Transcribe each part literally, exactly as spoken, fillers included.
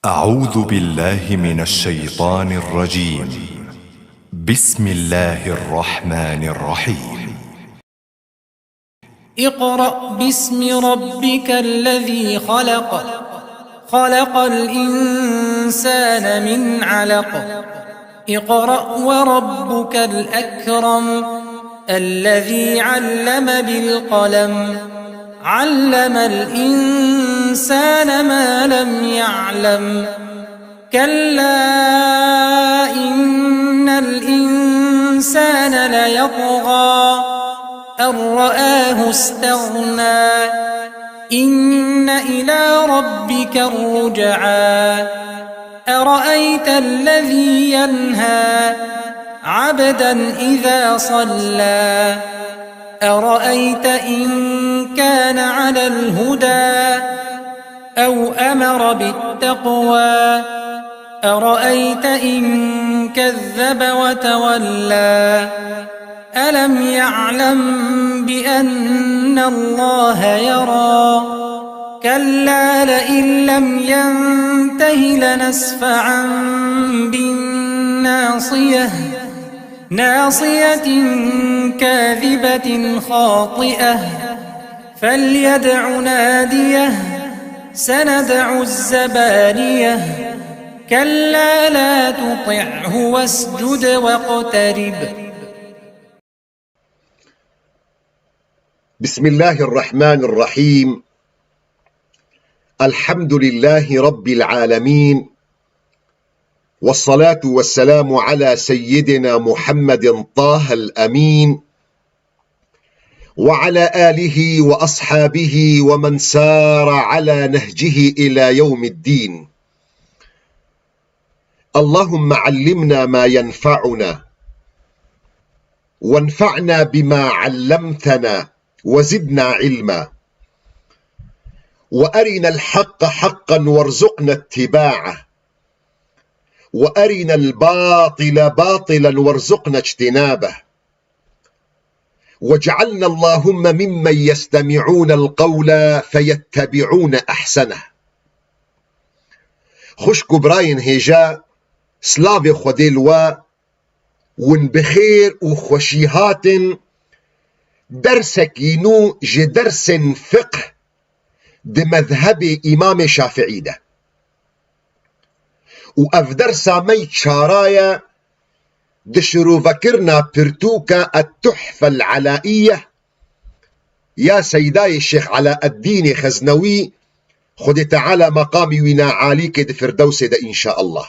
أعوذ بالله من الشيطان الرجيم. بسم الله الرحمن الرحيم. اقرأ باسم ربك الذي خلق. خلق الإنسان من علق. اقرأ وربك الأكرم. الذي علم بالقلم. علم الإنسان ما لم يعلم. كلا إن الإنسان ليطغى. أن رآه استغنى. إن إلى ربك الرجعى. أرأيت الذي ينهى عبدا إذا صلى. أرأيت إن كان على الهدى أو أمر بالتقوى. أرأيت إن كذب وتولى. ألم يعلم بأن الله يرى. كلا لئن لم ينته لنسفعا بالناصية. ناصية كاذبة خاطئة. فليدع ناديه. سندع الزبانية. كلا لا تطعه واسجد واقترب. بسم الله الرحمن الرحيم. الحمد لله رب العالمين. والصلاة والسلام على سيدنا محمد طه الأمين وعلى آله وأصحابه ومن سار على نهجه إلى يوم الدين. اللهم علمنا ما ينفعنا وانفعنا بما علمتنا وزدنا علما. وأرنا الحق حقا وارزقنا اتباعه. وأرنا الباطل باطلا وارزقنا اجتنابه. واجعلنا اللهم ممن يستمعون القول فيتبعون أحسنه. Xwişk û birayên hêja, slavê Xwedê li we, win bi xêr û xweşî hatin dersekî nû ji dersên fiqh di mezhebê Îmamê Şafiî de. Û ev dersa me yî çara ye di şirovekirina pirtûka Et-Tuhfe El-Elaiye ya Seydayê Şêx Elaeddînê Xeznewî, Xwedê Teala meqamî wî nealîkê di Firdewsê de înşaallah.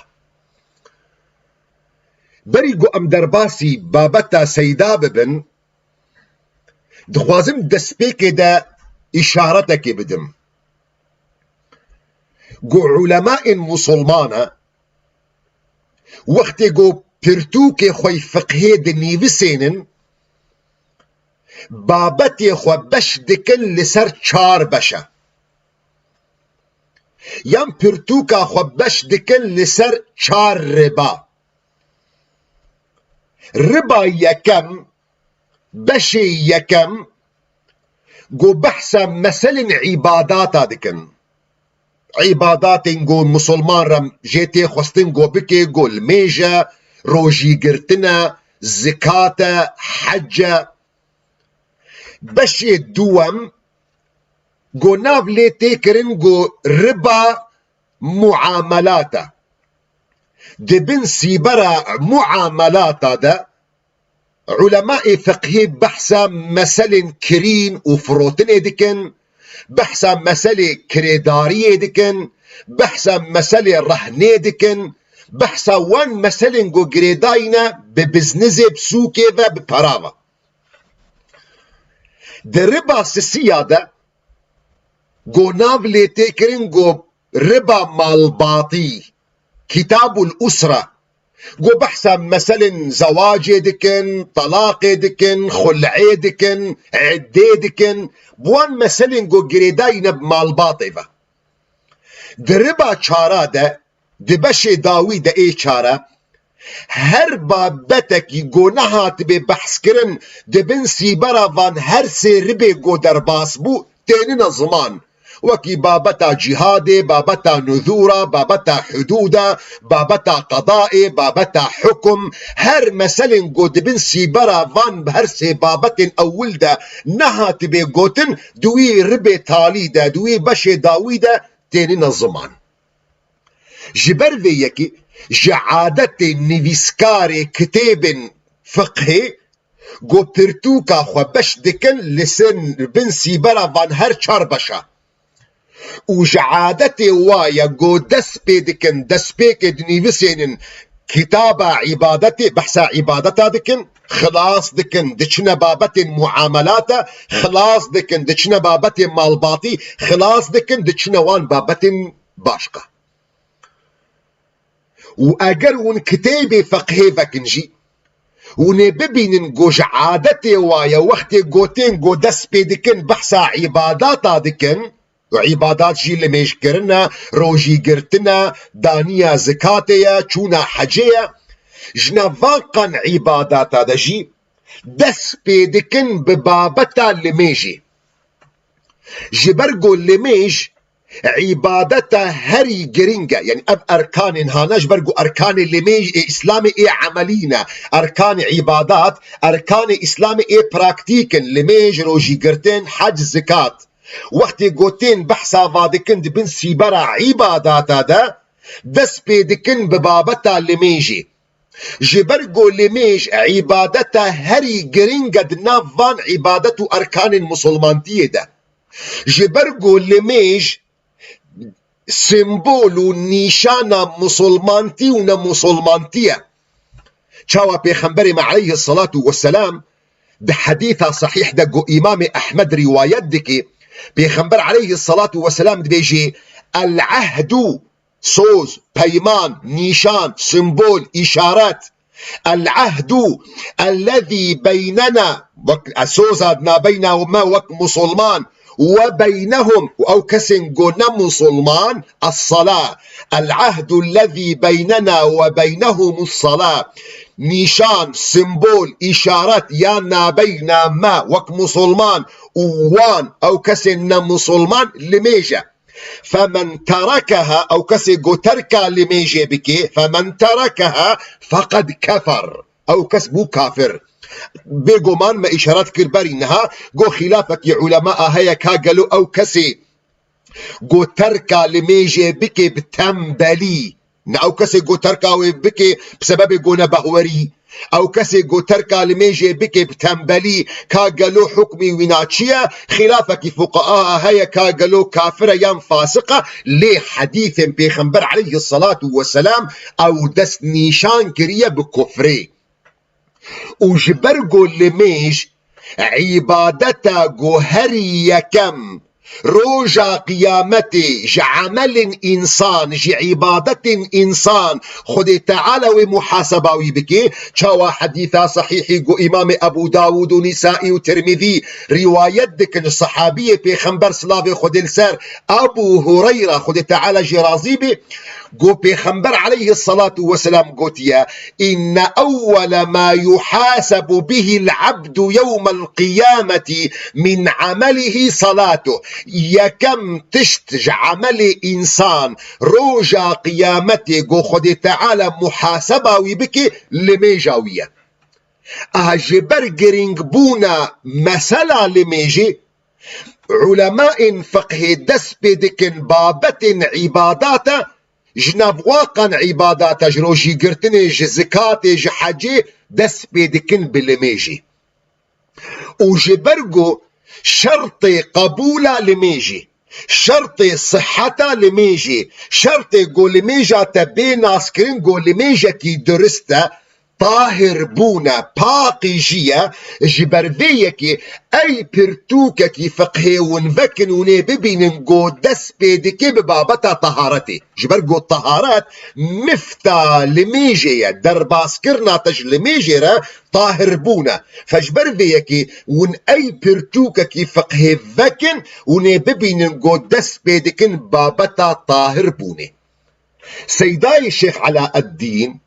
Berî ku em derbasî babeta Seyda bibin, dixwazim destpêkê de îşaretekê bidim. Ku ulemaên musulmana wextê ku pirtûkê xwe yê fiqhê dinivîsênin, babetê xwe beş dikin li ser çar beşe. Yan pirtûka xwe beş dikin li ser çar riba. Riba yekem, beşê yekem, ku behsa meselên îbadata dikin. Îbadatên ku musulman re jê tê xwestin ku bike, ku limêj e, rojî girtin e, zikat e, hec e. Beşê duwem, ku nav lê tê kirin ku riba muamelat e. Di bin sîbera muamelata de, ulemaê fiqhî behsa meselên kirîn û firotinê dikin, behsa meselê kirêdariyê dikin, behsa meselê rehnê dikin, behsa wan meselên ku girêdayî ne bi biznizê, bi sûkê ve, bi pera ve. Di riba sisiya de, ku nav lê tê kirin ku riba malbatî, Kitabul Usra, ku behsa meselên zewacê dikin, telaqê dikin, xul'ê dikin, iddê dikin, bi wan meselên ku girêdayî ne bi malbatê ve. Di riba çara de, di beşê dawî de ê çara, her babetekî ku nehatibê behskirin di bin sîbera van her sê ribê ku derbas bû, tênine ziman. Wekî babeta cîhadê, babeta nuzûra, babeta hudûda, babeta qedayê, babeta hukum, her meselên ku dibin sîbera van her sê babetên ewil de nehatibê gotin, di wî ribê talî de, di wî beşê dawî de tênine ziman. Ji ber vê yekê ji adetê nivîskarê kitêbên fiqhê ku pirtûka xwe beş dikin li ser bin sîbera van her çar beşa. Û ji adetê wa ye ku dest pê dikin, destpêkê dinivîsênin kitaba îbadetê, behsa îbadeta dikin, xilas dikin, diçine babetên muamelata, xilas dikin, diçine babetên malbatî, xilas dikin, diçine wan babetên başqa. Û eger hûn kitêbê feqhê vekin jî, hûn ê bibînin ku ji adetê wa ye, wextê gotên ku dest pê dikin, behsa îbadata dikin, û îbadat jî limêjkirin e, rojîgirtin e, daniya zikatê ye, çûna hecê ye, ji nav van qan îbadata de jî dest pê dikin bi babeta limêjê. Ji ber ku limêj îbadeta herî giring e. Yanî ev erkanên hane ji ber ku erkanê limêj ê Îslamê ê emelî ne. Erkanê îbadat, erkanê Îslamê ê praktîk in. Limêj, rojîgirtin, hec, zikat. Wextê gotên behsa va dikin di bin sîbera îbadata de, dest pê dikin bi babeta limêjê. Ji ber ku limêj îbadeta herî giring e di nav van îbadet û erkanên musulmantiyê de. Ji ber ku limêj sembol û nîşana musulmantî û nemusulmantî ye. Çawa Pêxemberê me aleyhisselatu vesselam di hedîsa sahîh de ku Îmamê Ehmed rîwayet dike, Pêxember aleyhisselatu vesselam dibêje, "El-ehdu", soz, peyman, nîşan, sembol, îşaret. "El-ehdu ellezî beynena", wek, e, soza nabeyna me wek musulman, "ve beynehum", û ew kesên ku ne musulman, "es-sala." "El-ehdu ellezî beynena ve beynehumus-sala." Nîşan, sembol, îşaret ya nabeyna me wek musulman û wan, ew kesên ne musulman, limêj e. "Femen terekeha", ew kesê ku terka limêjê bike, "femen terekeha feqed kefer", ew kes bû kafir. Bêguman me îşaret kir berî niha, ku xîlafekî ulema a heye ka gelo ew kesê ku terka limêjê bike bi tembelî, ne ew kesê ku terka wê bike bi sebebê ku ne behwerî, ew kesê ku terka limêjê bike bi tembelî, ka gelo hukmî wîna çi ye? Xîlafekî fuqaha heye ka gelo kafir e yan fasiq e, lê hedîsên Pêxember aleyhisselatu vesselam ew dest nîşan kiriye bi kufrê. Û ji ber ku limêj îbadeta ku herî yekem roja qiyametê ji emelên însan, ji îbadetên însan Xwedê Teala wê muhaseba wî bike, çawa hedîsa sahîhî ku Îmamê Ebû Dawûd û Nîsaî û Tirmîzî rîwayet dikin, ji sehabiyê Pêxember, silavê Xwedê li ser, Ebû Hureyra, Xwedê Teala jê razî be, ku Pêxember aleyhisselatu vesselam gotiye, "Inne ewwele ma yuhasebu bihil abdu yewmel qiyameti min amelihi salatuh." Yekem tişt ji emelê însan roja qiyametê ku Xwedê Teala muhaseba wî bike, limêja wî ye. Aha ji ber girîngbûna mesela limêjê, Ulemayên fiqhê dest pê dikin babetên îbadata, ji nav waqan îbadata, ji rojîgirtinê, ji zikatê, ji hecê dest pê dikin bi limêjê. Û ji ber ku şertê qebûla limêjê, şertê siheta limêjê, şertê ku limêja te bê naskirin ku limêjekî durist e, tahir bûne, paqî jî ye, ji ber vê yekê ey pirtûkekî fiqhê hûn vekin hûn ê bibînin ku dest pê dike bi babeta taharetê. Ji ber ku taharet mifta limêjê ye, derbaskirina te ji limêjê re tahir bûne. Fe ji ber vê yekê hûn ey pirtûkekî fiqhê vekin hûn ê bibînin ku dest pê dikin babeta tahir bûnê. Seydayê Şêx Elaeddîn,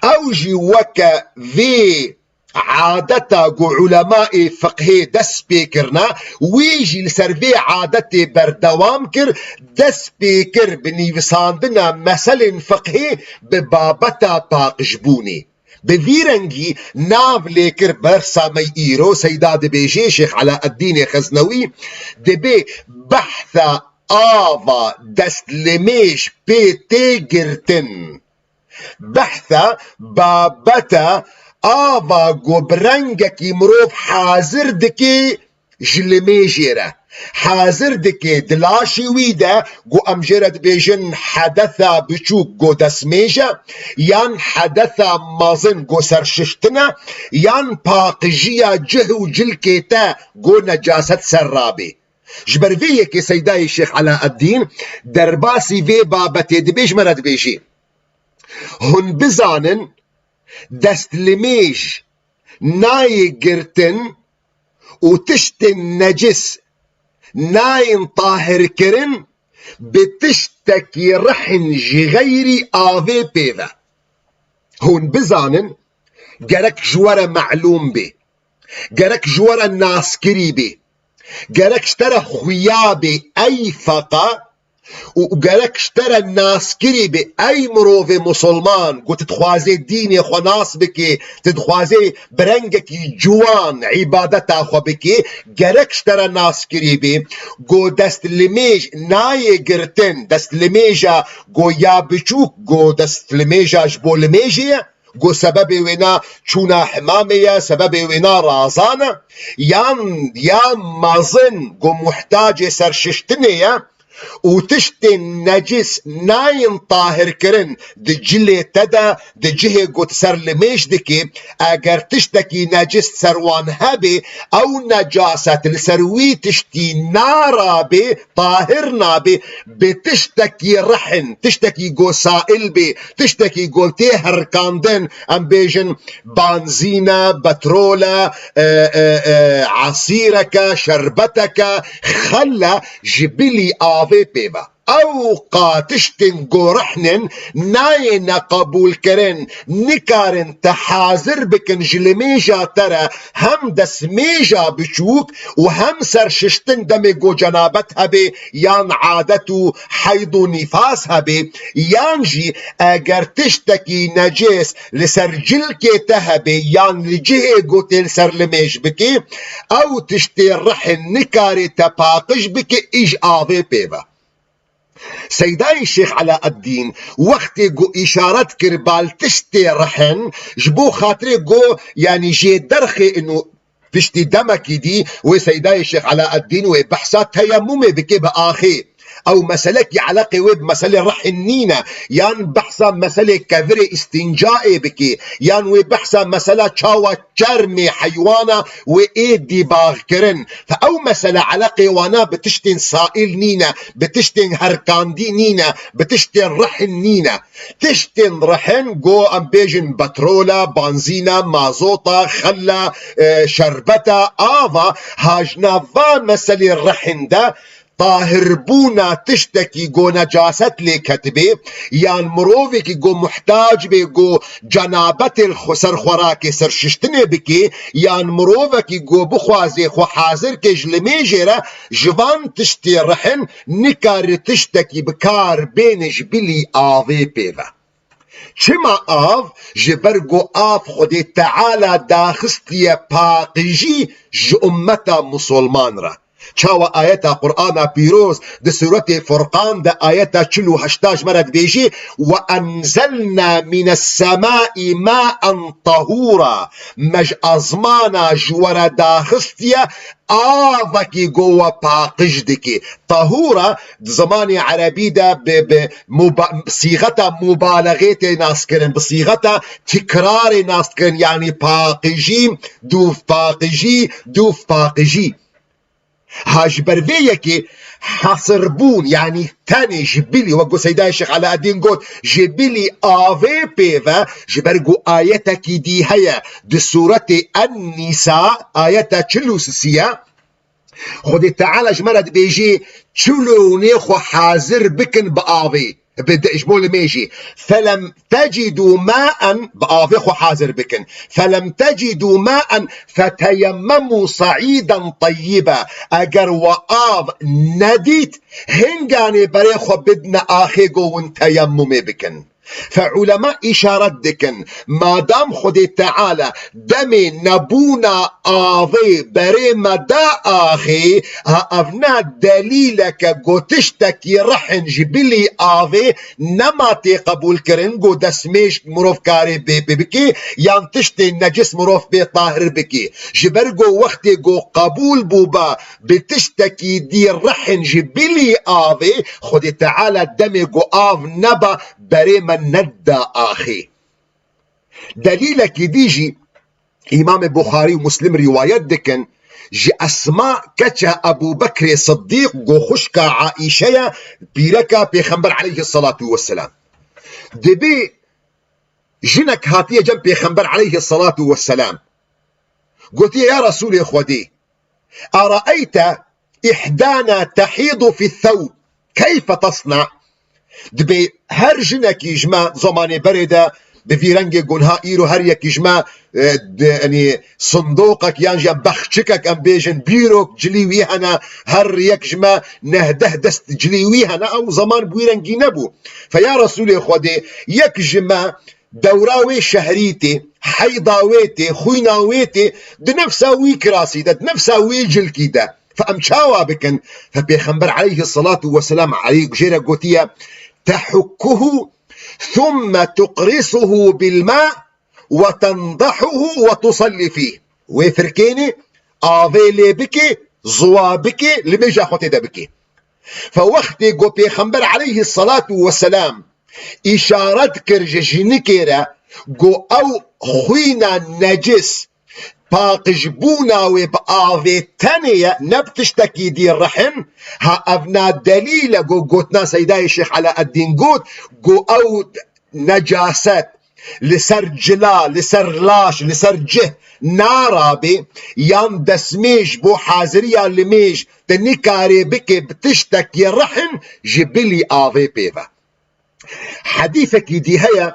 ew jî weke vê adeta ku ulemayê fiqhê dest pê kirine, wî jî li ser vê adetê berdewam kir, dest pê kir bi nivîsandina meselên fiqhê bi babeta paqijbûnê. Bi vî rengî nav lê kir bersa me îro, Seyda dibêje, Şêx Elaeddînê Xeznewî, dibê behsa ava destlimêj pê tê girtin. Behsa babeta ava ku bi rengekî mirov hazir dike ji limêjê re. Hazir dike di laşê wî de, ku em jê re dibêjin hedesa biçûk, ku destmêj e, yan hedesa mezin, ku serşiştin e, yan paqijiya cih û cilkê te, ku necaset ser rabê. Ji ber vê yekê Seydayê Şêx Elaeddîn derbasî vê babetê dibe, ji me re dibêjî, hûn bizanin, destlimêj nayê girtin û tiştên necis nayên tahirkirin bi tiştekî rihin ji xeyrî avê pê ve. Hûn bizanin, gerek ji we re melûm bê, gerek ji we re naskirî bê, gerek ji te re xuya bê, ey feqa, û gerek ji te re naskirî bê, ey mirovê musulman, ku tu dixwazê dînê xwe nas bikê, tu dixwazê bi rengekî ciwan îbadeta xwe bikê, gerek ji te re naskirî bê, ku destlimêj nayê girtin, destlimêja, ku ya biçûk, ku destlimêja ji bo limêjê ye, ku sebebê wêna çûna hemamê ye, sebebê wêna razan e, yan ya mezin, ku muhtacê serşiştinê ye, û tiştên necis nayên tahirkirin di cilê te de, di cihê ku tu ser limêj dikî, eger tiştekî necis ser wan hebê, ew necaset li ser wî tiştî narabê, tahir nabê, bi tiştekî rihin, tiştekî ku sail bê, tiştekî ku tê herikandin, em bêjin banzîn e, petrol e, e, e, e, esîreke, şerbeteke, xel e, ji bilî avê pê ve. Ew qa tiştên ku rihnin nayêne qebûlkirin, nikarin te hazir bikin ji limêja te re hem destmêja biçûk û hem serşiştin demê ku cenabet hebê, yan adet û heyd û nîfas hebê, yan jî eger tiştekî necis li ser cilkê te hebê yan li cihê ku tê li ser limêj bikî, ew tiştê rihin nikarê te paqij bike, îj avê pê ve. Seydayê Şêx Elaeddîn wextê ku îşaret kir bal tiştê rihin, ji bo xatirê ku, yanî jê derxê ino, piştî demekî dî wê Seydayê Şêx Elaeddîn wê behsa teyemumê bike bi axê. Ew meselekî eleqê wê bi meselê rihin nîne, yan behsa meselê kevirê îstîncayê bike, yan wê behsa mesela çawa çermê heywana wê ê dîbax kirin. Fe ew mesele eleqê wana bi tiştên saîl nîne, bi tiştên herkandî nîne, bi tiştên rihin nîne. Tiştên rihin, go em bêjin petrol e, banzîn e, mazot e, xel e, e, şerbet e, av e, ha ji nav va meselê rihin de tahirbûna tiştekî go necaset lê ketibê, yan mirovekî go muhtac bê go cenabetê li xwe ser xwerakê ser şiştinê bikê, yan mirovekî go bixwazê xwe hazir kê ji limêjê re, ji van tiştê rihin nikare tiştekî bi kar bêne ji bilî avê pê ve. Çima av? Ji ber ku av Xwedê Teala daxistiye paqijî ji ummeta musulman re. Çawa ayeta Qur'ana pîroz di sûretê Furqan de ayeta çil û heşta ji me re dibêjî, "Ve enzelna mines semai maen tahura." Me ji azmana ji we re daxistiye avekî go we paqij dikî. Tahura di zimanê erebî de bi, bi muba-, sîxeta mubalexê tê naskirin, bi sîxeta tikrarê naskirin, yanî paqijî, dûv paqijî, dûv paqijî. Ha ji ber vê yekê hesirbûn, yanî tenê ji bilî, wek ku Seydayê Şêx Elaeddîn got, ji bilî avê pê ve, ji ber ku ayetekî dî heye, di sûretê En-Nîsa, ayeta çil û sisiye, Xwedê Teala ji me re dibêjê, çilûnê xwe hazir bikin bi avê. Bi de-, ji bo limêjî. Felem tecidû maen, bi avê xwe hazir bikin. Felem tecidû maen feteyemmemû saîden teyyiba. Eger we av nedît, hinganê berê xwe bidine axê go hûn teyemmumê bikin. Fe ulema îşaret dikin, madam Xwedê Teala demê nebûna avê berê me da axê, ha evna delîleke go tiştekî rihin ji bilî avê nema tê qebûlkirin, go destmêj mirov karê bê, bê bikê, yan tiştê necis mirov bê tahir bikê. Ji ber go wextê go qebûl bûba bi tiştekî dî rihin ji bilî avê, Xwedê Teala demê go av neba, berê me nedida axê. Delîlekî dî jî Îmamê Buxarî û Muslim rîwayet dikin, ji Esma keça Ebû Bekrê Siddîq, go xwişka Aîşe ye, pîreka Pêxember aleyhisselatu vesselam. Dibê jinek hatiye cem Pêxember aleyhisselatu vesselam. Gotiye, ya Resûlê Xwedê, أرأيت إحدانا تحيض في الثوب، كيف تصنع؟ Dibê her jinekî ji me zemanê berê de bi vî rengê gunha îro her yekî ji me, e, di, yanî sindoqek yan jî em bexçikek em bêjin bîrok cilî wî hene, her yek ji me neh deh dest cilî wî hene, ew zeman bi wî rengî nebû. Fe ya Resûlê Xwedê, yek ji me dewra wê şehrî tê, heyda wê tê, xwîna wê tê, di nefsa wî kirasî de, di nefsa wî cilkî de. Fe em çawa bikin? Fe Pêxember aleyhisselatu vesselam alî jê re gotiye, "Tehukkuhu thumme tuqrisuhu bil ma ve tendahuhu ve tusalli fîh." Wê firkênê, avê lê bikê, ziwa bikê, limêja xwe tê de bikê. Fe wextê go Pêxember aleyhisselatu vesselam îşaret kir ji jinikê re, go ew xwîna necis, paqijbûna wê bi avê tenê ye, ne bi tiştekî dî rihin, ha evna delîl e, go gotina Seydayê Şêx Elaeddîn got, go ew necaset li ser cila, li ser laş, li ser cih narabê, yan destmêj bo haziriya limêj te nikarê bike bi tiştekî rihin ji bilî avê pê ve. Hedîsekî dî heye,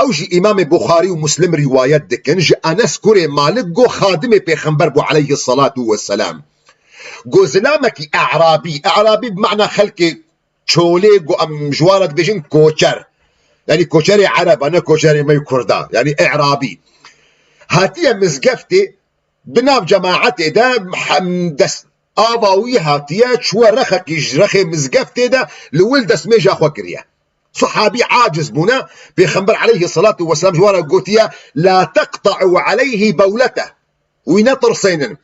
ew jî Îmamê Buxarî û Muslim rîwayet dikin, ji Enes kurê Malik go xadimê Pêxember bû aleyhisselatu vesselam. Go zilamekî e'rabî, e'rabî bi mana xelkê çolê, go em ji wan re dibêjin koçer. Yanî koçerê Ereba, ne koçerê me yê Kurda. Yanî e'rabî. Hatiye mizgeftê, bi nav cemaetê de hem dest ava wî hatiye, çûye rexekî ji rexê mizgeftê de li wil destmêja xwe kiriye. Sahabî aciz bûne, Pêxember aleyhisselatu vesselam ji wan re gotiye, "La teqta'u aleyhi bawlete." Wî netirsênin.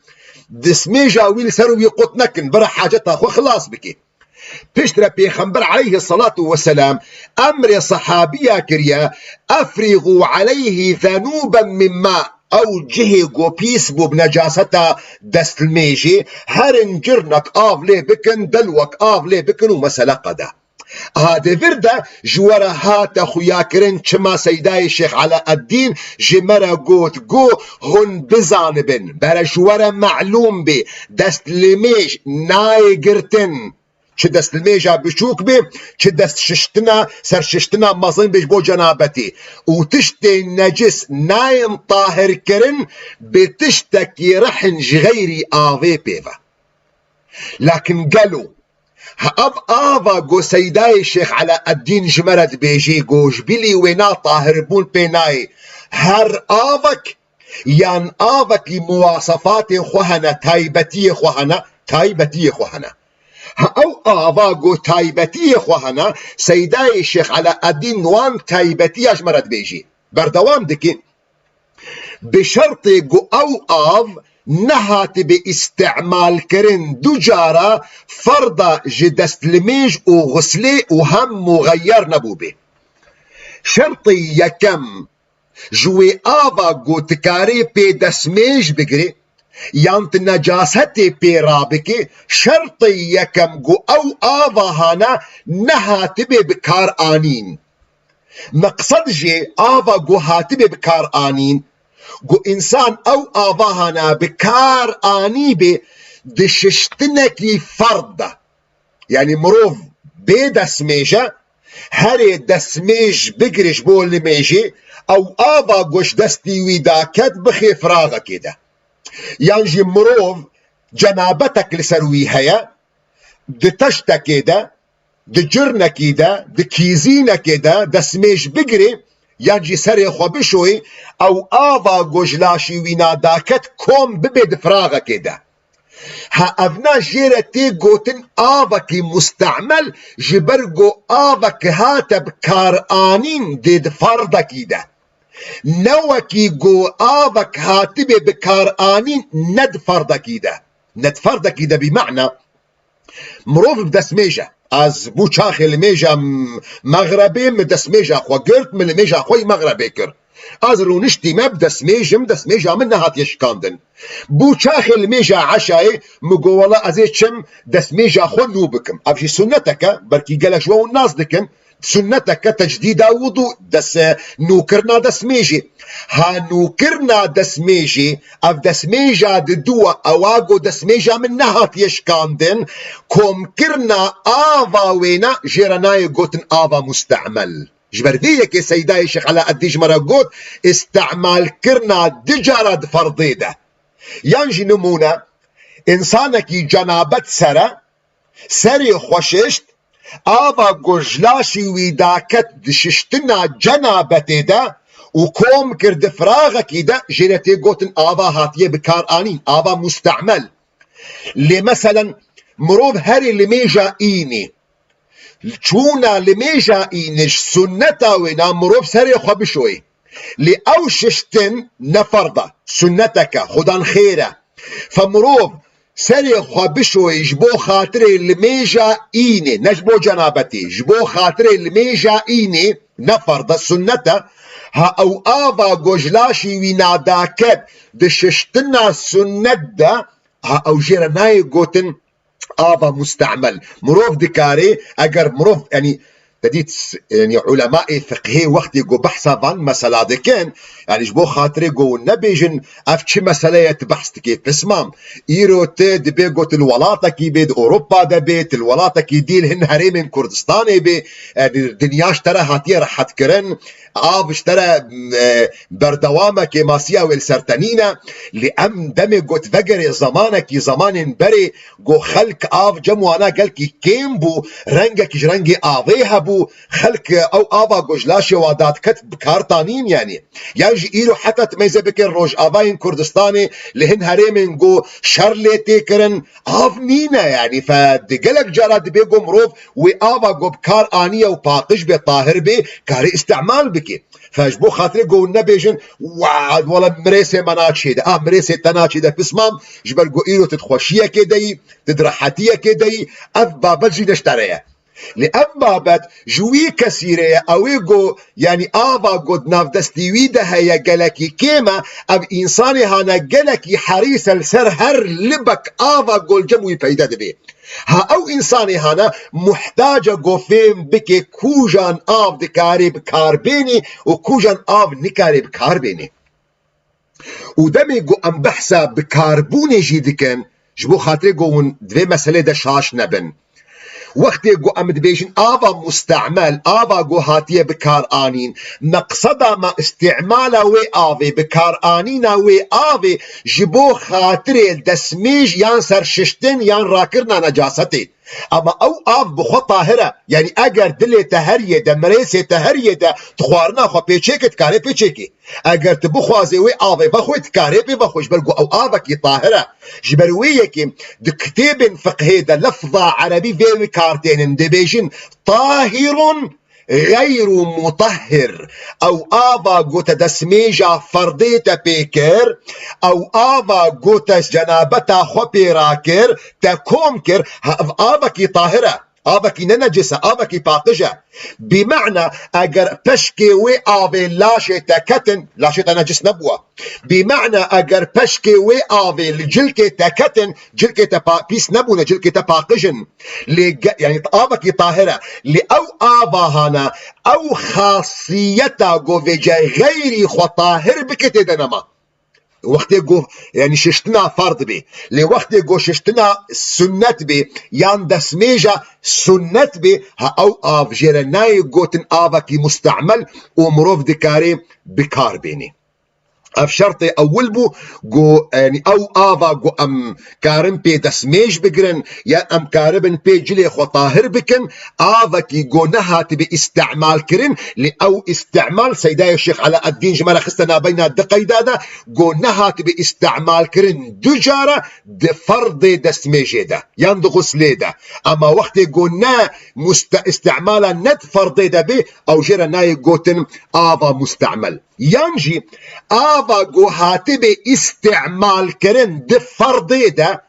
Destmêja wî li ser wî qut nekin, bira haceta xwe xilas bike. Piştre Pêxember aleyhisselatu vesselam emrê sahabiya kiriye, "Efrîgû aleyhi zenûben min ma." Ew cihê ku pîs bû bi necaseta destmêjê, herin cirnek av lê bikin, delwek av lê bikin û mesele qede. Aha, di vir de ji we re hate xuyakirin, çima Seydayê Şêx Elaeddîn ji me re got, got, hûn bizanibin, bere ji we re melûm bê, destlimêj nayê girtin, çi destlimêja biçûk bê, çi dest şiştina, ser şiştina mezin bê ji bo cenabetê. Û tiştê necis nayên tahirkirin bi tiştekî rihin ji xeyrî avê pê ve. Lakin gelo, ha ev ava ku Seydayê Şêx Elaeddîn ji me re dibêjê, ku ji bilî wê na tahir bûn pê nayê, her avek yan avekî muwasefatê xwe hene, taybetiyê xwe hene, taybetiyê xwe hene. Ha ew ava ku taybetiyê xwe hene, Seydayê Şêx Elaeddîn wan taybetiya ji me re dibêjê. Berdewam dike, bi şertê ku ew av nehatibe îstimalkirin du cara, ferda ji destlimêj û xuslê û hem muxeyer nebûbe. Şertê yekem, ji wê ava ku dikarê pê destmêj bigirê, yan tu necasetê pê rabike, şertê yekem ku ew ava hana nehatibe bi kar anîn. Meqsed jê ava ku hatibe bi kar anîn, ku însan ew ava hana bi kar anîbe di şiştinekî ferd de. Yanî mirov bê destmêj e, Herê destmêj bigire ji bo limêjê, ew ava ku ji destî wî daket bixê firaxekê de. Yan jî mirov cenabetek li ser wî heye, di teştekê de, di cirnekî de, di kîzînekê de destmêj bigirê, yan jî serê xwe bişoyê, ew ava ku ji laşî wî nadaket kom bibe di firaxekê de. Ha evna jê re tê gotin avekî mustemel, ji ber ku avek hate bi kar anîn dê di ferdekî de. Ne wekî ku avek hatibe bi kar anîn ne di ferdekî de. Ne di ferdekî de bî mena. Mirov bi destmêj e. Ez bû çaxê limêja m-, mexrebê, min destmêja xwe girt, min limêja xwe yî mexrebê kir. Ez rûniştîme bi destmêjim, destmêja min nehatiye şikandin. Bû çaxê limêja eşayê, min got, wela ez ê çim destmêja xwe nû bikim. Ev jî sunnetek e, belkî gelek ji we hûn nas dikin. Sunneteke tecdîda wudû, des-, nûkirina destmêjê. Ha nûkirina destmêjê, ev destmêja didu e, ewa ku destmêja min nehatiye şikandin, komkirina ava wêne jê re nayê gotin ava mustemel. Ji ber vê yekê Seydayê Şêx Elaeddîn ji me re got, îstimalkirina du cara di ferdê de. Yan jî nimûne, însanekî cenabet ser e, serê xwe şişt, ava ku ji laşî wî daket di şiştina cenabetê de û kom kir di firaxekî de, jê re tê gotin ava hatiye bi kar anîn, ava mustemel. Lê meselen mirov herê limêja înê. Çûna limêja înê ji sunneta wêna mirov serê xwe bişoyê. Lê ew şiştin ne ferz e, sunneteke, xudan xêr e. Fe mirov serê xwe bişoyê ji bo xatirê limêja înê, ne ji bo cenabetê, ji bo xatirê limêja înê ne ferz e, sunnet e. Ha ew ava ku ji laşî wî nadaket di şiştina sunnet de, ha ew jê re nayê gotin ava mustemel. Mirov dikarê, eger mirov, yanî, te dît, yanî, ulemaê fiqhê wextê ku behsa van mesela dikin, yanî, ji bo xatirê ku hûn nebêjin, ev çi mesele ye tu behs dikê, pismam. Îro tu dibê ku tu li welatekî bê, di Ewropa de bê, tu li welatekî dî li hin herêmên Kurdistanê bê, e, di-, dinya ji te re hatiye rehetkirin, av ji te re, e, berdewam e, kêmasiya wê li ser te nîne. Lê em demê got vegerê zemanekî, zemanên berê, ku xelk av cem wana gelkî kêm bû, rengekî ji rengê avê hebû, xelk ew ava ku ji laşê wa dadiket bi kar tanîn, yanî. Yan jî îro heta tu mêze bike rojavayên Kurdistanê, li hin herêmên ku şer lê tê kirin, av nîne, yanî. Fe di gelek cara dibê ku mirov wê ava ku bi kar aniye û paqij be, tahir be, karê îstimal bike. Fe ji bo xatirê ku hûn nebêjin, wa, wela mirêsê me naçê de. A, mirêsê te naçê de, pismam, ji ber ku îro tu di xweşiyekê de yî, tu di rehetiyekê de yî, ev babet jî ne ji te re ye. Lê ev babet ji wî kesî re ye, ew ê ku, yanî ava ku di nav destî wî de heye gelekî kêm e, ev însanê hane gelekî herîs e li ser her libek ava ku li cem wî peyde dibe. Ha ew însanê hane muhtac e ku fêm bike kûjan av dikarê bi kar bênê û kûjan av nikarê bi kar bênê. Û demê ku em behsa bikarbûnê jî dikin, ji bo xatirê ku hûn di vê meselê de şaş nebin. Wextê ku em dibêjin ava mustemel, ava ku hatiye bi kar anîn, meqseda me îstimala wê avê, bi kar anîna wê avê ji bo xatirê destmêj yan serşiştin yan rakirina necasetê. Ama ew av bi xwe tahir e. Yanî eger dilê te heriyê de, mirêsê te heriyê de, tu xwarina xwe pê çêkî, dikarê pê çêkî. Eger tu bixwazê wê avê vexwê, dikarê pê vexwê, ji ber ku ew avekî tahir e. Ji ber wê yekê di kitêbên fiqhê de lefza erebî vê bi kar tênin, dibêjin, "Tahirun geyru mutahhir." Ew ava ku te destmêja ferdê te pê kir, ew ava ku te cenabeta xwe pê rakir, te kom kir, ha, ev avekî tahir e. Avekî ne necis e, avekî paqij e. Bi mena eger peşkê wê avê laşê te ketin, laşê te necis nebûye. Bi mena eger peşkê wê avê li cilkê te ketin, cilkê te pa-, pîs nebûne, cilkê te paqij in. Lê ge-, yanî avekî tahir e. Lê ew ava hane, ew xasiyeta ku vêce xeyrî xwe tahir bike tê de nema. Wextê ku, yanî, şiştina ferd bê. Lê wextê ku şiştina sunnet bê, yan destmêja sunnet bê, ha ew av jê re nayê gotin avekî mustemel û mirov dikarê bi kar bênê. Ev şertê ewil bû, ku, yanî, ew ava ku em karin pê destmêj bigirin, yan em karibin pê cilê xwe tahir bikin, avekî ku nehatibê îstemal kirin, lê ew îstemal, Seydayê Şêx Elaeddîn ji me re xiste nabeyna di qeyda de, ku nehatibê îstemal kirin du cara di ferdê destmêjê de, yan di xuslê de. Ema wextê ku ne muste-, îstemala ne di ferdê de bê, ew jê re nayê gotin ava mustemel. Yan jî ava ku hatibê îstemal kirin di ferdê de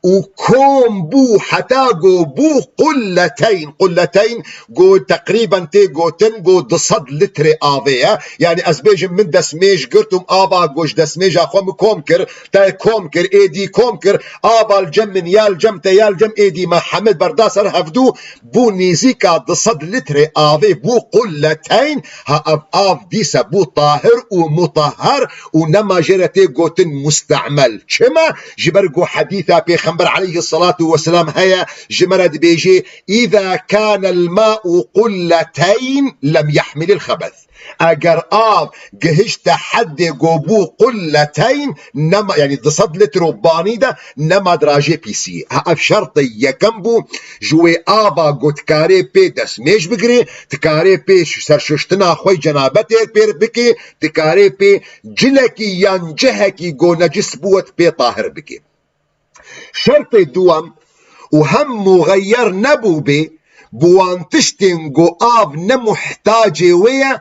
û kom bû heta ku bû qulleteyn, qulleteyn ku teqrîben tê gotin ku du sed litrê avê ye. Yanî ez bêjim min destmêj girtum, ava ku ji destmêja xwe min kom kir, te kom kir, êdî kom kir, ava li cem min ya li cem te ya li cem êdî me hemid berda ser hevdû, bû nêzîka du sed litrê avê, bû qulleteyn, ha ev av dîse bû tahir û mutahher û nema jê re tê gotin mustemel. Çima? Ji ber ku hedîsa Pêxember aleyhisselatu vesselam heye, ji me re dibêje, "Îza kâne l-mâ'u qulleteyn lem yehmil il-xebes." Eger av gihişte heddê ku bû qulleteyn, nema, yanî du sed litro banî de, nema dirajê pîsiyê. Ha, ev şertê yekem bû, ji wê ava ku dikarê pê destmêj bigirê, dikarê pê ş-, serşuştina xwe cenabetê pê bikê, dikarê pê cilekî yan cihekî ku necis bû pê tahir bikê. Şertê duwem û hem muxeyyer nebûbê, bi wan tiştên ku av ne muhtacê wê ye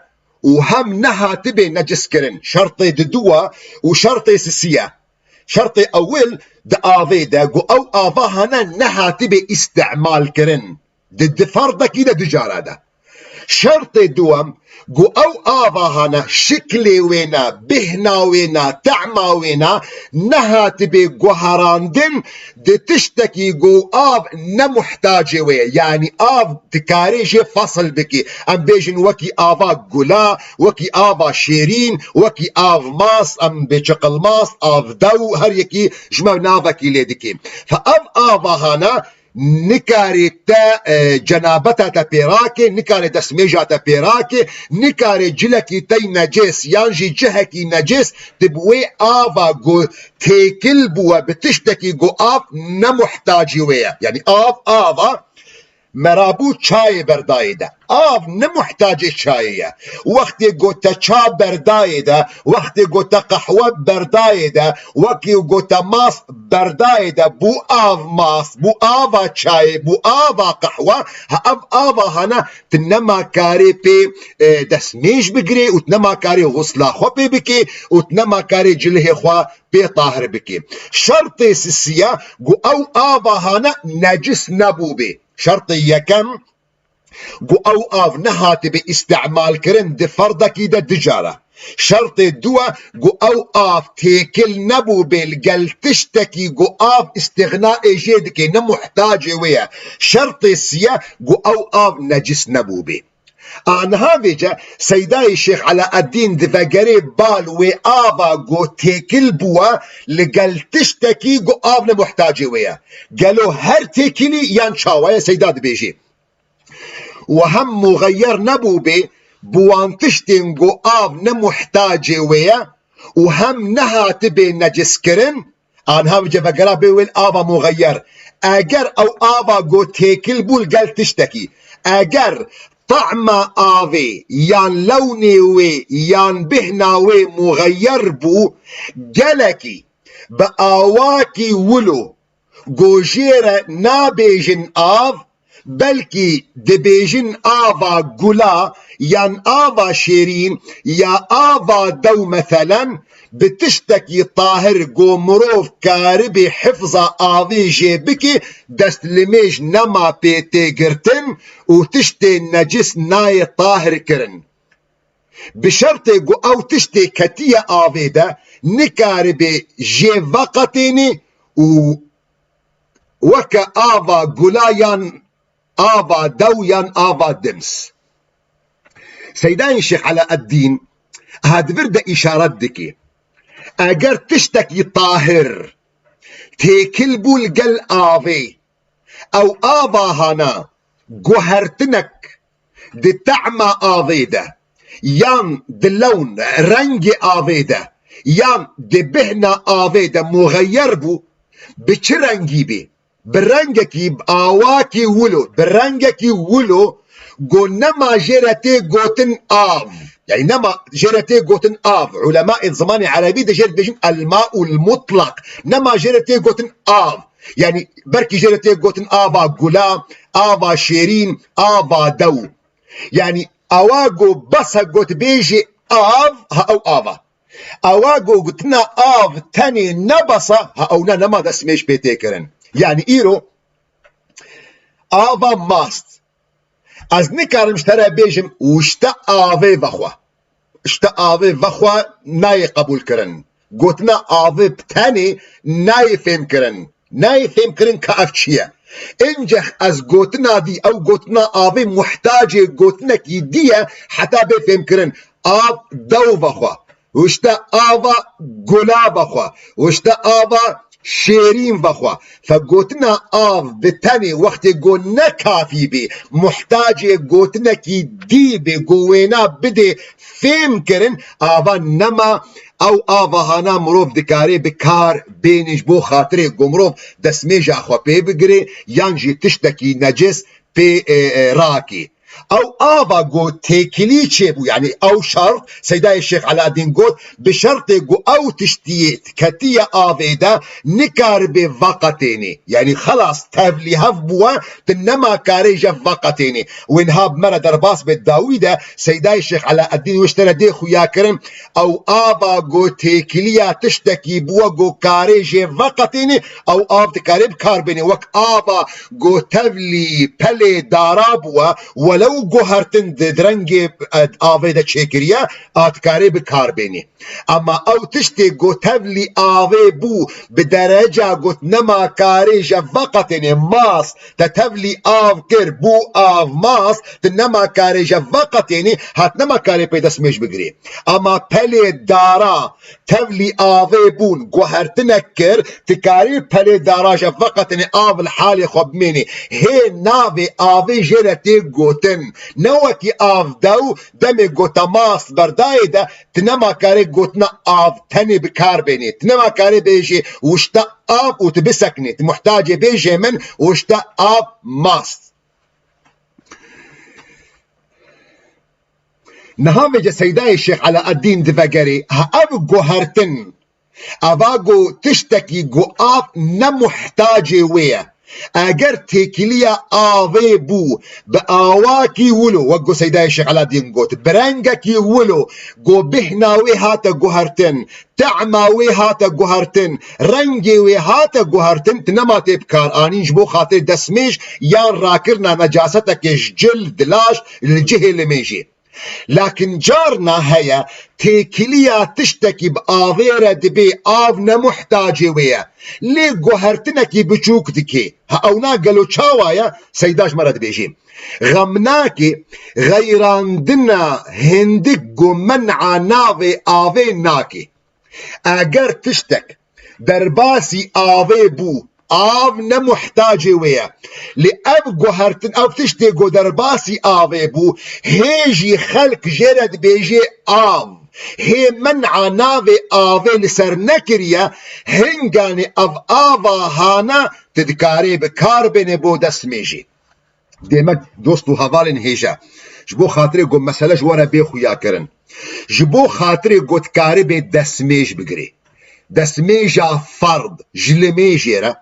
û hem nehatibê neciskirin. Şertê diduwa û şertê sisiye. Şertê ewil di avê de ku ew ava hane nehatibê îstemal kirin. Di, di ferdekî de du cara de. Şertê duwem, ku ew ava hane şiklê wê ne, bihna wê ne, tema wê ne, nehatibê guherandin, di tiştekî ku av ne muhtacê wê ye. Yanî av dikarê jê fesil bikî. Em bêjin wekî ava gula, wekî ava şêrîn, wekî av mast, em bê çiqil mast, av dew, her yekî ji me navekî lê dikî. Fe ev ava hane nikarê te, e, cenabeta te pê rake, nikarê destmêja te pê rake, nikarê cilekî tey necis yan jî cihekî necis, tu bi wê ava ku têkil bûwe bi tiştekî ku av ne muhtacî wê ye. Yanî av, ava merabû çayê berdayê de. Av ne muhtacê çayê ye. Wextê ku te ça berdayê de, wextê ku te qehwe berdayê de, wekî ku te mast berdayê de, bû av mast, bû ava çayê, bû ava qehwe, ha ev ava hana tu nema karê pê, e, destmêj bigirê û tu nema karê xusla xwe pê bikê û tu nema karê cilhê xwe pê tahir bikê. Şertê sisiye ku ew ava hana necis nebûbê. Şertê yekem, ku ew av nehatibê îstemal kirin di ferdekî de du cara. Şertê dû e, ku ew av têkil nebûbê li gel tiştekî ku av îstixnayê jê dike, ne muhtacê wê ye. Şertê sî ye, ku ew av necis nebûbê. Aniha vêce Seydayê Şêx Elaeddîn divegerê bal wê ava ku têkil bûwe li gel tiştekî ku av ne muhtacê wê ye. Gelo her têkilî yan çawa ye? Seyda dibêjê. Û hem muxeyer nebûbê bi wan tiştên ku av ne muhtacê wê ye û hem nehatibê neciskirin, aniha vêce vegera bê wê ava muxeyer. Eger ew ava ku têkil bû li gel tiştekî, eger tahma avê yan lewnê wê yan bihna wê muxeyer bû, gelekî bi awakî wilo ku jê re nabêjin av, belkî dibêjin ava gula yan ava şêrîn ya ava dew meselen, bi tiştekî tahir ku mirov karibê hifza avê jê bike, destlimêj nema pê tê girtin û tiştê necis nayê tahir kirin. Bi şertê ku ew tiştê ketiye avê de, nikaribê jê veqetênê û weke ava gula yan ava dew yan ava dims. Seydayê Şêx Elaeddîn ha di vir de îşaret dike. Eger tiştekî tahir têkil bû li gel avê, ew ava hana guhertinek di tehma avê de, yan di lewn, rengê avê de, yan di bihna avê de muxeyer bû, bi çi rengî bî, bi rengekî, bi awakî wilo, bi rengekî wilo, ku nema jê re tê gotin av. Yani nema jê re tê gotin av. Ulemayê zimanê erebî de jê re dibêjin el-ma'ul mutlak. Nema jê re tê gotin av. Yani belkî jê re tê gotin ava gula, ava şêrîn, ava dew. Yani awa ku bes e ku dibêjê av, ha ew ava. Awa ku gotina av tenê ne bes e, ha ew ne, nema destmêj pê tê kirin. Yani îro ava mast. Ez nikarim ji te re bêjim û ji te avê vexwe. Ji te avê vexwe nayê qebûlkirin. Gotina avê bi tenê nayê fêmkirin. Nayê fêmkirin ka ev çi ye. Încex ez gotina dî, ew gotina avê muhtacê gotinekî dî ye heta bê fêmkirin. Av dew vexwe. Û ji te ava gula vexwe. Û ji te ava şêrîn vexwe. Fe gotina av bi tenê wextê ku ne kafî bê, muhtacê gotinekî dî bê, ku wêna bidê fêm kirin, ava nema, ew ava hana mirov dikarê bi kar bênê ji bo xatirê ku mirov destmêja xwe pê bigirê, yan jî tiştekî necis pê, e, e, rakê. Ew ava ku têkilî çêbû, yani ew şert, Seydayê Şêx Eladîn got, bi şertê ku ew tiştiyê ketiye avê de, nikaribe veqetênê. Yani xelas, tevlî hev bûye, tu nema karê ji veqetênê. Wê niha bi me re derbas be dawî de, Seydayê Şêx Elaeddîn wê ji te re dê xuya kirin, ew ava ku têkiliya tiştekî bûye ku karê jê veqetênê, ew av dikare bi kar bênê. Wek ava ku tevlî pelê dara bûye, welew guhertin di rengê, e, avê de çêkiriye, a dikare bi kar bênê. Ema ew tiştê ku tevlî avê bû, bi dereca ku nema karê ji veqetênê, mas, te tevlî av kir, bû av mas, tu nema karê ji veqetênê, hat nema karê pê destmêj bigirê. Ema pelê dara, tevlî avê bûn, guhertinek kir, tu karî pelê dara ji veqetênê, av li halê xwe bimênê. Hê navê avê jê re tê gotin. Ne wekî av dew, demê ku te mast berdayê de, tu nema karê gotina av tenê bi kar bênê. Tu nema karê bêjê wişta av û tu biseknê. Tu muhtacê bêjê min wişta av mast. Niha vêce Seydayê Şêx Elaeddîn divegerê, ha ev guhertin, ava ku tiştekî ku av ne muhtacê wê ye. Eger têkiliya avê bû bi awakî wilo, wek ku Seydayê Şêx Eladîn got, bi rengekî wilo ku bihna wê hate guhertin, tehma wê hate guhertin, rengê wê hate guhertin, tu nema tê bi kar anîn ji bo xatirê destmêj yan rakirina necasetekê ji cil, di laj, li cihê limêjê. Lakin carna heye têkiliya tiştekî bi avê re dibê av ne muhtacê wê ye. Lê guhertinekî biçûk dike. Ha ewna gelo çawa ye? Seyda ji me re dibêjê. Xemnakê xeyrandina hindik ku men'a navê avê nake. Eger tiştek derbasî avê bû, av ne muhtacê wê ye. Lê ev guhertin, ev tiştê ku derbasî avê bû, hê jî xelk jê re dibêjê av. Hê men'a navê avê li ser nekiriye, hinganê ev ava hana tu dikarê bi kar bênê bo destmêjê. Demek dost û hevalên hêja, ji bo xatirê ku mesele ji we re bê xuya kirin, ji bo xatirê ku dikaribê destmêj bigirê, destmêja ferd ji limêjê re,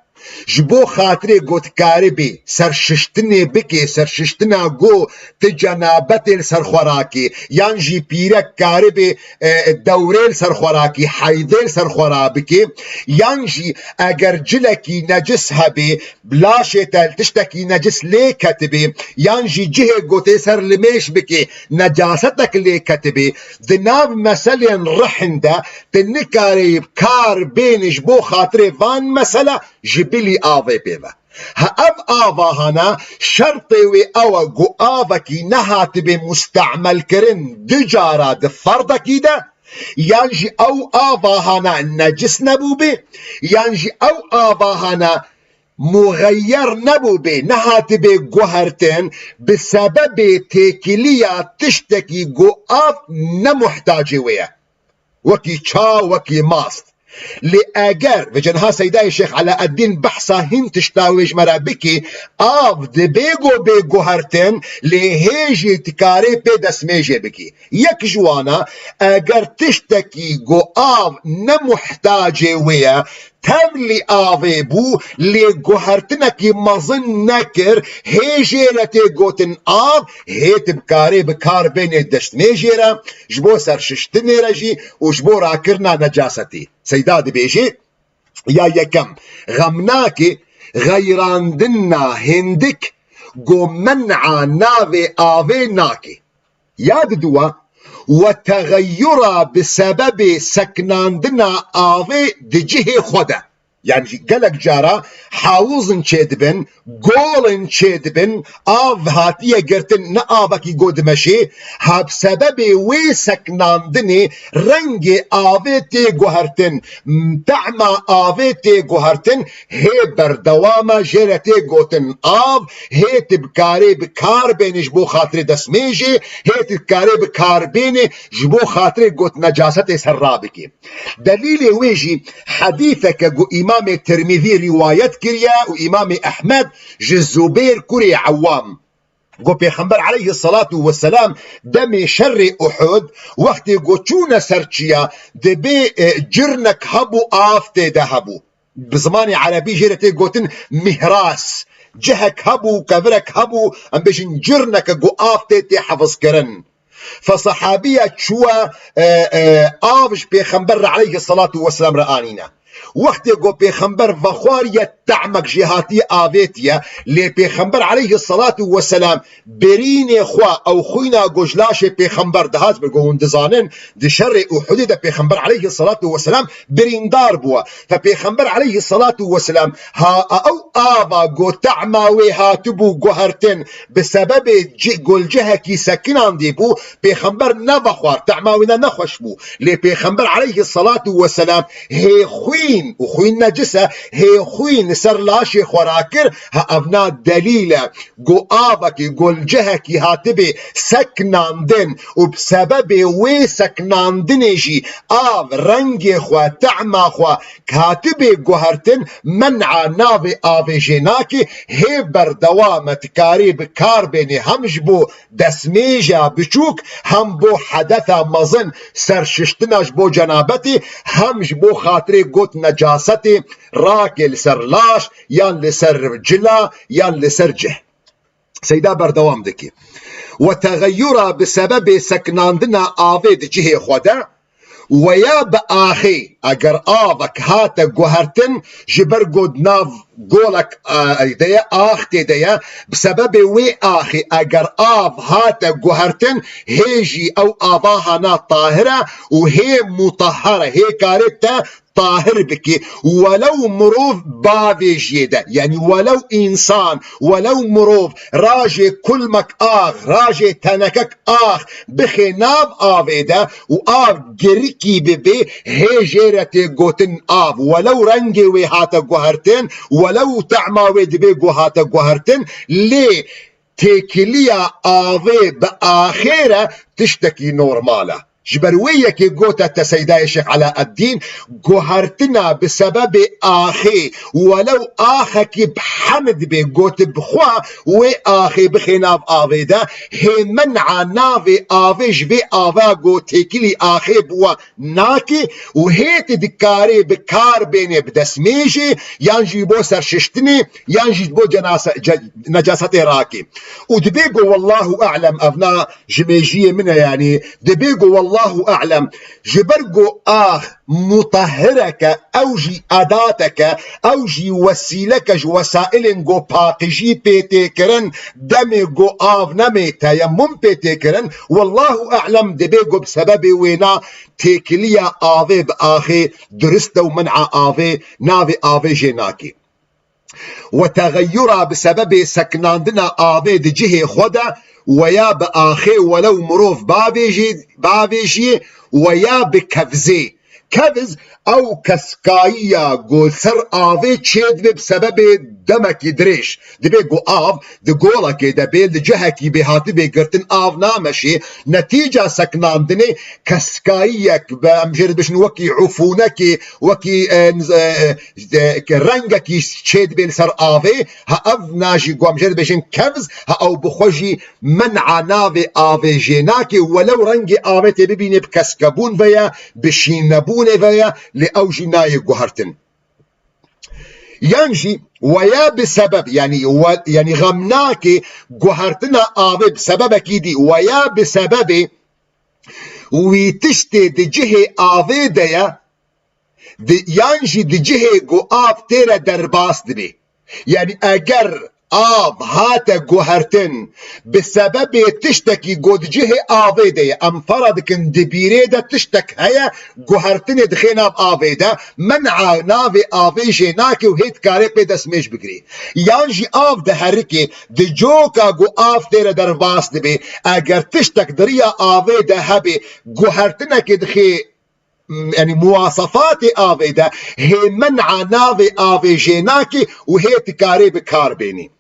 ji bo xatirê ku dikaribê serşiştinê bikê, serşiştina ku ti cenabetê li ser xwe rakê, yan jî pîrek karibê, e, dewrê li ser xwe rakê, heydê li ser xwe rabikê, yan jî eger cilekî necis hebê, bi laşê te tiştekî necis lê ketibê, yan jî cihê gotê ser limêj bikê, necasetek lê ketibê, di nav meselên rihin de tu nikarê kar bênî ji bo xatirê van mesele ji bilî avê pê ve. Ha ev ava hana şertê wê ew e ku avekî nehatibê mustemelkirin du cara di ferdekî de, Yan jî ew ava hana necis nebûbê, yan jî ew ava hana muxeyyer nebûbê, nehatibê guhertin, bi sebebê têkiliya tiştekî ku av ne muhtacê wê ye. Wekî ça, wekî mast. Lê eger, vêca niha Seydayê Şêx Eleeddîn behsa hin tişta wê ji me re bikî, av dibê ku bê guhertin, lê hê jî dikarê pê destmêjê bikî. Yek ji wana, eger tiştekî ku av ne muhtacê wê ye, tevlî avê bû, lê guhertinekî mezin nekir, hê jê re tê gotin av, hê tu bikarê bi kar bênê destmêjê re, ji bo serşiştinê re jî û ji bo rakirina necasetî. Seyda dibêjê, ya yekem, xem nake, xeyrandina hindik, ku men'a navê avê nake. Ya diduwa, we texeyyura bi sebebê seknandina avê di cihê xwe de. Yani gelek cara hawizin çêdibin, golin çêdibin, av hatiye girtin, ne avekî go dimeşê, ha bi sebebê wê seknandinê rengê avê tê guhertin, m-, tehma avê tê guhertin, hê berdewama jê re tê gotin av, hê tu bikarê bi kar bênê ji bo xatirê destmêjê, hê tu dikarê bi kar bênê ji bo xatirê got necasetê ser rabikê. Delîlê wê jî hedîseke ku Îmamê Tirmîzî rîwayet kiriye û Îmamê Ehmed ji Zubêr kurê Ewam. Ku Pêxember aleyhisselatu vesselam demê şerê Uhud, wextê ku çûne ser çiya, dibê, e, cirnek hebû, av tê de hebû. Bi zimanê erebî jê re tê gotin mihras. Cihek hebû, kevirek hebû, em bêjin cirneke ku av tê tê hefizkirin. Fe sehabiya çûye, e, e, av ji Pêxember re aleyhisselatu vesselam re anîne. Wextê ku Pêxember vexwariye, tehmek jê hatiye avêtiye, lê Pêxember aleyhisselatu vesselam birînê xwe, ew xwîna ku ji laşê Pêxember dihat, bi ku hûn dizanin, di şerê Uhudê de Pêxember aleyhisselatu vesselam birîndar bûye. Fe Pêxember aleyhisselatu vesselam ha ew ava ku tehma wê hatibû guhertin, bi sebebê ci-, golcihekî sekinandî bû, Pêxember nevexwar, tehma wî ne nexweş bû. Lê Pêxember aleyhisselatu vesselam hê xwîn, û xwîn necis e, hê xwîn li ser laşê xwe rakir, ha evna delîl e ku avekî golcihekî hatibê seknandin û bi sebebê wê seknandinê jî av rengê xwe, tehma xwe hatibê guhertin, men'a navê avê jê nake, hê berdewam e, dikarê bi kar bênê hem ji bo destmêja biçûk, hem bo hedeta mezin, serşiştina ji bo cenabetê, hem ji bo xatirê got necasetê, rakê li ser laş, yan li ser cila, yan li ser cih. Seyda berdewam dike. We texeyyura bi sebebê seknandina avê di cihê xwe de, we ya bi axê, eger avek hate guhertin, ji ber ku di nav golek, e, de ye, ax tê de ye, bi sebebê wê axê eger av hate guhertin, hê jî ew ava hana tahir e û hê mutahhar e, hê karê te tahir bike. Welew mirov bavê jê de, yanî welew însan, welew mirov rajê kulmek ax, rajê tenekek ax bixê nav avê de û av girikî bibe, hê jê re tê gotin av. Welew rengê wê hate guhertin, welew tehma wê dibê ku hate guhertin, lê têkiliya avê bi axê re tiştekî normal e. Ji ber wê yekê gote te Seydayê Şêx Eleeddîn, guhertina bi sebebê axê, welew axekî bi hemd bê, gotibxwe wê axê bixê nav avê de, hê men'a navê avê ji vê ava ku têkilî axê bûwe nake û hê tu dikarê bi kar bênê bi destmêjê, yan jî bo serşiştinê, yan jî bo cenase-, ce-, necasetê rakê. Û dibê ku wallahu a'lem, evna ji mêjiyê min e, yanî dibê ku wallahu a'lem, ji ber ku ax mutahhireke, ew jî edateke, ew jî wesîleke ji wesailên ku paqijî pê tê kirin, demê ku av nemê teyemum pê tê kirin, wallahu a'lem, dibê ku bi sebebê wêna têkiliya avê bi axê durist e û men'a avê, navê avê jê nake. We texeyura bi sebebê sekinandina avê di cihê xwe de, we ya bi axê welew mirov bavêjî, bavêjiyê, we ya bi kevzê. Kevz ew keskayiya ku li ser avê çêdibe bi sebebê demekî dirêj. Dibe ku av di golekê de bê, li cihekî bê hatibê girtin, av nameşê. Netîca sekinandinê keskayiyek bi, em jê re dibêjin wekî ufûnekê, wekî, e, e, e, rengekî çêdibe li ser avê. Ha ev na jî ku em jê re dibêjin kevz, ha ew bi xwe jî men'a navê avê jê nake, welew rengê avê tê bibîne bi keskebûn ve ye, bi şînnebûnê ve ye, lê ew jî nayê guhertin. Yan jî we ya bi sebeb, yanî we, yanî xem nake guhertina avê bi sebebekî dî, we ya bi sebebê wî tiştê di cihê avê de ye, di, yan jî di cihê ku av tê re derbas dibe. Yanî eger av hate guhertin bi sebebê tiştekî ku di cihê avê de ye, em fera dikin di bîrê de tiştek heye, guhertinê dixê nav avê de, men'a navê avê jê nake û hê dikare pê destmêj bigirê. Yan jî av diherike di coka ku av tê re derbas dibe, eger tiştek di riya avê de hebe, guhertinekê dixê, yanî muwasefatê avê de, hê men'a navê avê jê nake û hê dikare bi kar bênî.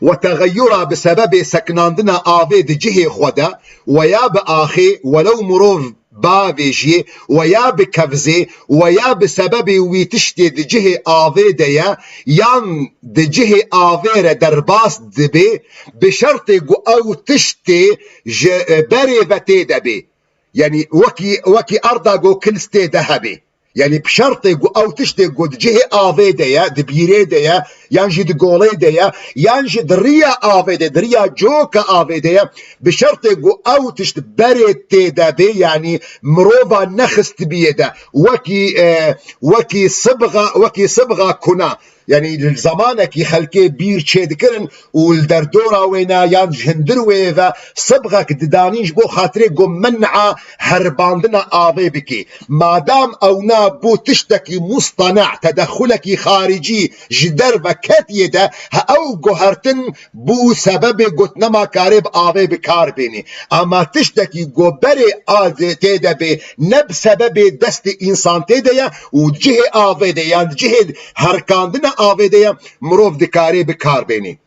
We texeyura bi sebebê sekinandina avê di cihê xwe de, we ya bi axê welew mirov bavêjiyê, we ya bi kevzê, we ya bi sebebê wî tiştê di cihê avê de ye, yan di cihê avê re derbas dibe, bi şertê ku ew tiştê ji, e, berê ve tê de bê. Yanî wekî, wekî erda ku kils tê de hebe. Yanî bi şertê ku ew tiştê ku di cihê avê de ye, di bîrê de ye, yan jî di golê de ye, yan jî di riya avê de, di riya coka avê de ye, bi şertê ku ew tişt berê tê de bê, yanî mirova nexistibiyê de, wekî, e, wekî sibxa, wekî sibxa kuna. Yanî li zemanekî xelkê bîr çêdikirin û li derdora wê ne yan ji hundir wê ve sibxek didanîn ji bo xatirê ku men'a herbandina avê bike. Madam ew ne bû tiştekî mustene, tedexulekî xaricî ji derve ketiye de, he ew guhertin bû sebebê ku nema karê bi avê bi kar bênî. Ama tiştekî ku berê a tê de bê, ne bi sebebê destê însan tê de ye û cihê avê de yan cihê herkandina avê de ye, mirov dikarê bi kar bênî.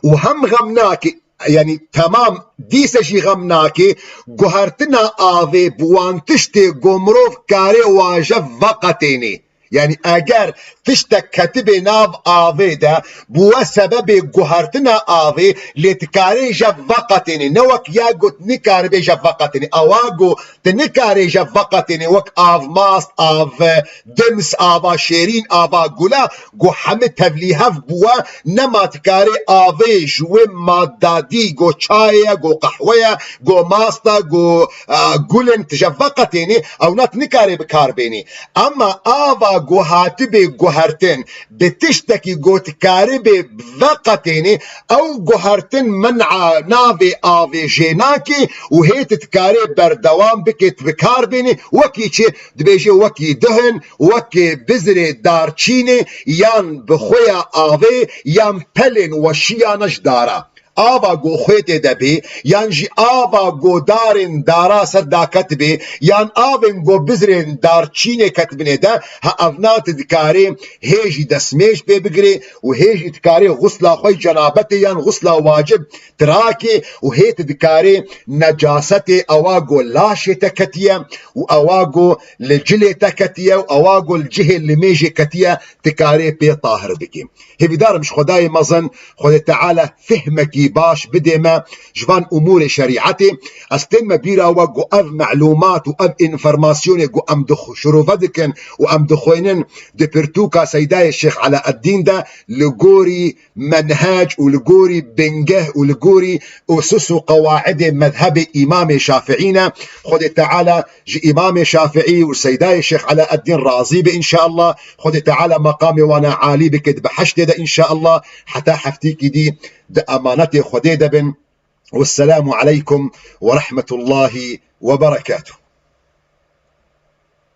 Û hem xem nake, yanî temam dîse jî xem nake, guhertina avê bi wan tiştê ku mirov karê waje veqetênê. Yanî eger tiştek ketibê nav avê de, bûwe sebebê guhertina avê, lê dikarê je veqetênê. Ne wek ya got nikaribê je veqetênê. Ewa got tu nikarê je veqetênê wek av mast, av, e, dims, ava şêrîn, ava gula, ku hemî tevlîhev bûwe, nema dikarê avê ji wê madda dî, ku çayê ye, ku qehwe ye, ku mast e, ku, e, gul in, tu je veqetênê, ew ne tu nikarê bi kar bênî. Ema ava ku hatibê guhertin, bi tiştekî ku dikaribê veqetênê, ew guhertin men'a navê avê jê nake û hê tu dikarê berdewam bike, tu bi kar bênî, wekî çi dibêje, wekî duhin, wekî bizirê darçînê yan bi xuya avê yan pelên weşiyane ji dara. Ava ku xwê tê de bê, yan jî ava ku darên dara ser daketibê, yan avên ku bizirên darçînê ketibinê de, ha evna tu dikarê hê jî destmêj pê bigirê û hê jî dikarê xusla xwe cenabetê yan xusla wacib tirakê û hê tu dikarê necasetê ewa ku laşê te ketiye û ewa ku li cilê te ketiye û ewa ku li cihê limêjê ketiye, dikarê pê tahir bikî. Hêvîdar im ji Xwedayê mezin, Xwedê Teala fehmekî baş bidê me ji van umûrê şerîetê. Ez tên me bîra we ku ev melûmat û ev înformasyonê ku em dixw-, şirove dikin û em dixwînin di pirtûka Seydayê Şêx Eleeddîn de li gorî menhec û li gorî bingeh û li gorî usus û qewaidê mezhebê Îmamê Şafiî ne. Xwedê Teala ji Îmamê Şafiî û Seydayê Şêx Eleeddîn razî be înşeallah. Xwedê Teala meqamê wan a alî bike di behiştê de înşeallah. Heta heftîkî dî di emanetê Xwedê de bin. Wesselamu aleykum ve rahmetullahi ve berekatuh.